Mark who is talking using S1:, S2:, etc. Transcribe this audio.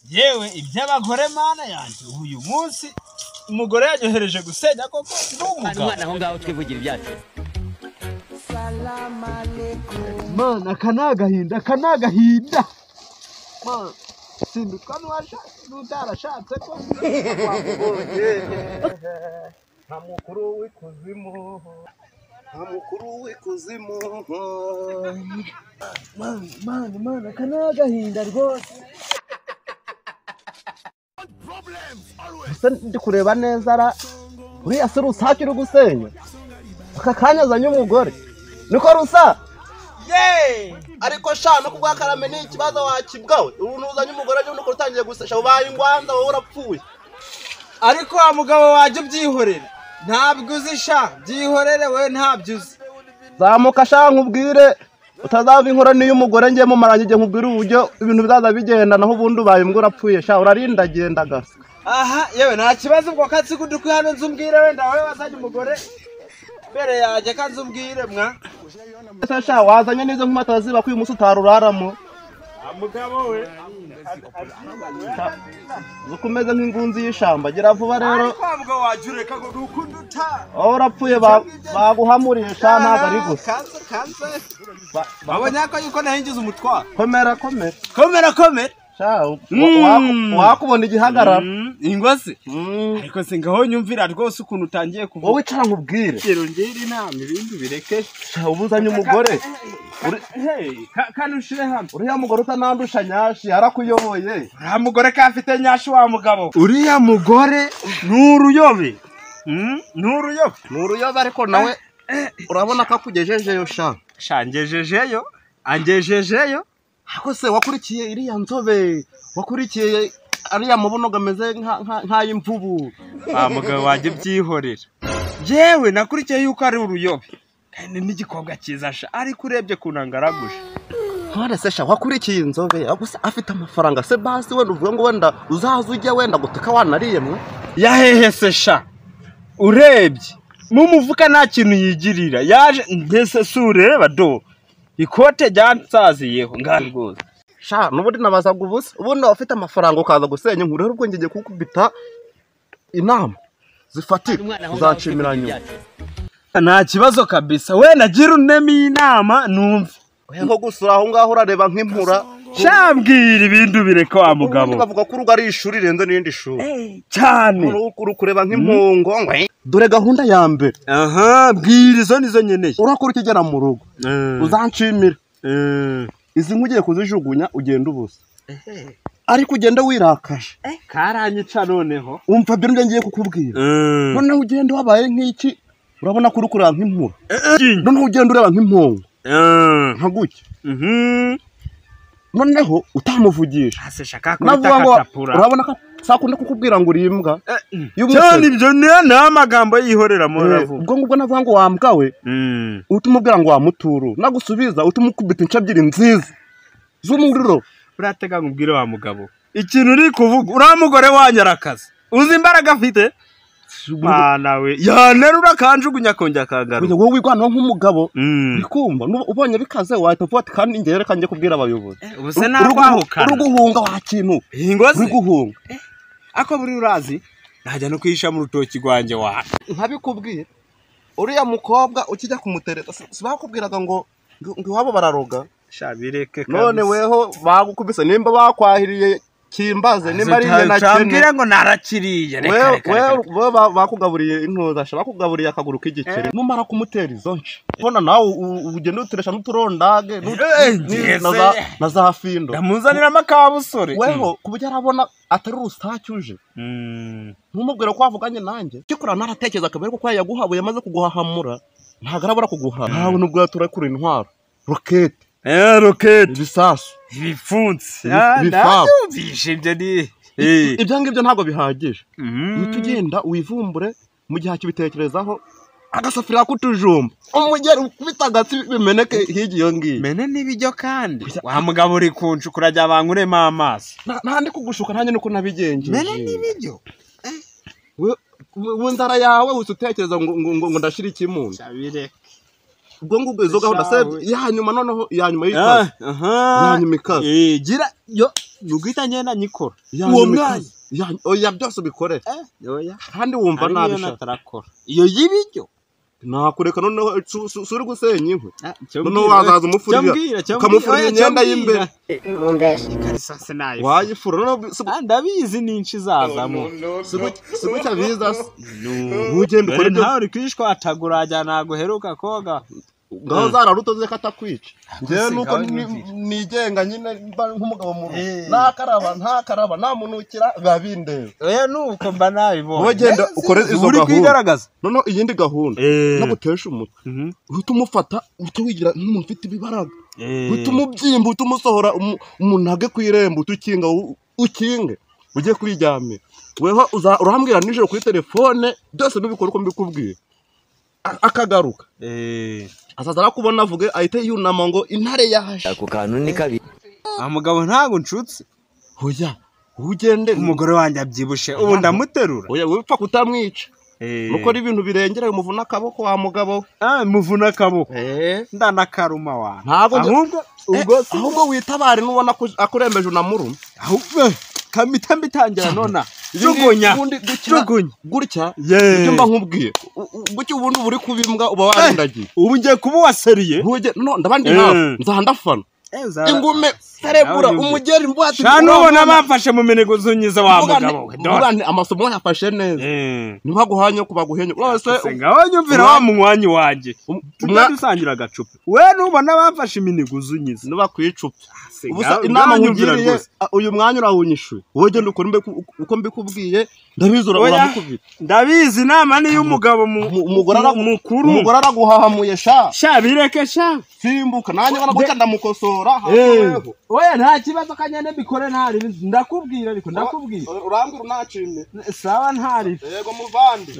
S1: Yewe iby'abagore mana yanjye, uyu munsi umugore yanyohereje gusenya koko n'umugabo.
S2: Umwana aho ngaho twivugira ibyacu.
S1: Mana aka ni agahinda, aka ni agahinda. Mana sindutwa n'utarashatse ko
S3: nta mukuru w'ikuzimu, nta mukuru w'ikuzimu.
S1: Mana, mana, mana aka ni agahinda rwose.
S3: Ese ndi kureba neza ra, uriya se rusake uri gusenya aka kanya azanye umugore niko rusa? Ariko sha no kubwa karame ni ikibazo wakibwawe, ubu nuzanye umugore ejo nuko utangiye gusesha ubaye ingwanza wowe urapfuye.
S1: Ariko wa mugabo wajya ubyihorera, ntabwo uzi sha, byihorere we ntabyo uzi.
S3: Zamuka sha nkubwire utazava inkora niyo umugore ngiye mumaranye igihe nkubwire uburyo ibintu bizaza bigenda, naho ubundi ubaye imbwa urapfuye sha, urarindagenda gasa.
S1: Aha yewe nta kibazo ubwo katsi kudukwi hano nzumbwire wenda wowe wazanye umugore mbere yanjye kanzumbwire mwa.
S3: Ese sha wazanye n'izo nkumata ziba ko uyu munsi utaruraramo?
S1: Mugabo we
S3: uko umeze nk'ingunzi y'ishamba, gira vuba rero.
S1: Ariko wa mugabo wajya ureka ngo nukunde uta.
S3: Wowe urapfuye baguhamuriye sha, ntabwo ari gusa.
S1: Kanze kanze. Babonye ko yuko nahingize umutwaro.
S3: Komera komera.
S1: Komera komera.
S3: Sha wakubona igihagararo.
S1: Ingozi. Ariko se ngaho nyumvira rwose ukuntu utangiye kuvuga.
S3: Wowe icara nkubwire.
S1: Ngero ngira inama ibindi bireke.
S3: Sha ubuzanye umugore.
S1: Kandi ushire hano.
S3: Uriya mugore utanandusha nyashi yarakuyoboye.
S1: Uriya mugore ka afite nyashi wa mugabo. Uriya mugore ni uruyobe. Ni uruyobe.
S3: Ni uruyobe ariko nawe urabona ko akugejejeyo sha.
S1: Sha ngejejeyo. Angejejeyo.
S3: Ako se wakurikiye iriya nzobe, wakurikiye ariya mabuno gameze nk'ay'imvubu.
S1: Wa mugabo wajya byihorera. Yewe nakurikiye yuko ari uruyobe. Kandi n'igikobwa cyiza sha, ariko urebye kunangaraguje.
S3: None se sha wakurikiye inzobe, gusa afite amafaranga se basi wenda uvuga ngo wenda uzaza ujya wenda guteka wanariye mwe.
S1: Yahehe se sha. Urebye mu mufuka nta kintu yigirira. Yaje mbese si ureba do. Ikote ryansaziyeho ngari rwose.
S3: Sha n'ubundi nabazaga ubusa, ubundi waba ufite amafaranga ukaza gusenya inkuru, rero ubwo ngiye kukubita inama zifatika uzacimira nyuma.
S1: Nta kibazo kabisa, we nagira unemi inama numve.
S3: Nko gusura aho ngaho urareba nk'impura.
S1: Sha mbwira ibintu bireka wa mugabo.
S3: Ubundi bavuga ko urugo ari ishuri rirenze n'irindi shuri.
S1: Cyane.
S3: Uri kureba nk'impungo. Dore gahunda ya mbere.
S1: Aha, mbwira izo nizo nkeneye.
S3: Urakora ukigera mu rugo. Uzanshimira. Izi nk'ugiye kuzijugunya ugenda ubusa. Ariko ugenda wirakaje.
S1: Karanyica noneho.
S3: Umva byo nibyo ngiye kukubwira. Noneho ugenda wabaye nk'iki, urabona ko uri kureba nk'impura. Noneho ugenda ureba nk'impongo. Nka gutya. Noneho utamuvugisha.
S1: Ase shaka
S3: Navuga ngo urabona ko sakunda kukubwira ngo uri imbwa.
S1: Cyane ibyo ni amagambo yihorera muravuga.
S3: Ubwo ngubwo navuga ngo wambwa we, utumubwira ngo wamuturu. Nagusubiza utumukubita ince ebyiri nziza z'umuriro.
S1: Uratega nkubwire wa mugabo. Ikintu uri kuvuga uriya mugore wanyarakaza. Uzi imbaraga afite? Mana we. Yanerura kanjugunya kongera akagaruka.
S3: Wowe wigwanaho nk'umugabo. Urikumva ubonye bikaze wahita uvuga ati kandi njye reka njye kubwira abayobozi.
S1: Ubu se nakwahukana.
S3: Uri guhunga wa kintu.
S1: Ingozi.
S3: Uri guhunga.
S1: Ako buri urazi najya no kwihisha mu rutoki rwanjye wa.
S3: Nkabikubwira. Uriya mukobwa ukijya kumutereta si bakubwiraga ngo iwabo bararoga.
S1: Sha bireke kabisa.
S3: None weho bagukubise nimba bakwahiriye kimbaze nimba ari nyina kene.
S1: Cyambwira ngo narakiriye reka reka.
S3: Wewe bakugaburiye intoza sha, bakugaburiye akaguru k'igikere. Numara kumutera izo nce. Bona nawe ugenda uteresha n'uturondage na za findo.
S1: Ndamuzanira amakabusore.
S3: Weho kuburyo arabona atari urusake uje. Ntumubwire ko wavuganye nanjye. Cyikora naratekereza akabere ko yaguhabuye amaze kuguhahamura. Ntabwo arabura kuguha. Ntawe nubwo yaturekura intwaro. Rokete.
S1: Rokete.
S3: Ibisasu.
S1: Ibipfunsi. Ndabyumvishe ibyo ni.
S3: Ibyo ngibyo ntabwo bihagije. Uhita ugenda wivumbure mu gihe akibitekerezaho agasafuriya k'utujumba. Umugeri ukubita agatsi bimeneke hirya iyo ngiyo.
S1: Mene n'ibijyo kandi. Wa mugabo uri kunshukura ajya bankuremo amaso.
S3: Nta ndi kugushuka nanjye nuko nabigenjeje.
S1: Mene n'ibijyo.
S3: We nzara yawe uhita utekereza ngo ndashira iki mu nda.
S1: Bireke.
S3: Ubwo ngubwo izo gahunda se ya nyuma noneho ya nyuma y'ikaze.
S1: Aha.
S3: Ya nyuma ikaze.
S1: Gira yo nuguhita ngenda nyikora. Uwo mwanya.
S3: Oya byose ubikore.
S1: Oya.
S3: Kandi wumva nabi sha.
S1: Iyo y'ibiryo.
S3: Nakureka noneho suri gusenya inkwi. Noneho wazaza umufurira. Ukamufurira imyenda y'imbere.
S1: Ikarisa nayo.
S3: Wayifura noneho
S1: ndabizi ninshi zazamo.
S3: Sigucya biza. Ugenda ukora ibyo.
S1: Ntawe uri kwishwatagura ajya naguheruka koga.
S3: Ngaho zararutoze katakwica. Njyewe nuko nigenga nyine nk'umugabo mu rugo. Nakaraba ntakaraba namunukira biba bindeba.
S1: Oya nuko mba nabibonye.
S3: Wowe genda ukore izo gahunda. Noneho iyindi gahunda nagutesha umutwe. Uhita umufata uhita wigira nk'umuntu ufite ibibaraga. Uhita umubyimba uhita umusohora umunage ku irembo uhita ukinga ukinge ujye kwiryamira. Weho urambwira nijoro kuri telefone byose nubikora uko mbikubwiye. Akagaruka azaza arakubona avuge ahite yunama ngo intare yaje.
S2: Ako kantu ni kabi.
S1: Mugabo ntago ncutse.
S3: Oya ugende
S1: umugore wanjye abyibushe ubu ndamuterura.
S3: Oya wipfa kutamwica. Nuko ari ibintu birengera umuvuna akaboko wa mugabo.
S1: Muvuna akaboko. Ndanakaruma wa.
S3: Ahubwo ubwo ahubwo witabare nubona akurembeje unamuruma.
S1: Ahubwo kamita mbitangira nona. Jugunya. Jugunya.
S3: Gutya. Ibyo mba nkubwiye. Gutya ubundi buri kubimbwa uba warindagiye.
S1: Ubu ngiye kuba waseriye.
S3: No ndabandi hafi. Nzaha ndafana. Ingume serebura umugeri mbwati.
S1: Shano ubona bamfashe mu minego zunyiza wa mugabo we.
S3: Dore amasomo yafashe neza. Niba guhanya kubaguhenye.
S1: Urose ngaho nyumvira wa munywanyi wanje. Dusangira agacupa. We nubona bamfashe iminego zunyiza.
S3: Niba kwicupa. Ubusa inama nkugiriye uyu mwanya urawunyishuye. Wowe genda ukora uko mbikubwiye ndabizi uramukubita.
S1: Ndabizi inama ni y'umugabo mukuru.
S3: Umugore araguhahamuye sha.
S1: Sha bireke sha.
S3: Simbuka nanjye baraguca ndamukosora.
S1: Oya nta kibazo kanyane mbikore ntari ndakubwira ariko ndakubwira.
S3: Urambwira unacimye.
S1: Sawa ntari.
S3: Yego muvandi.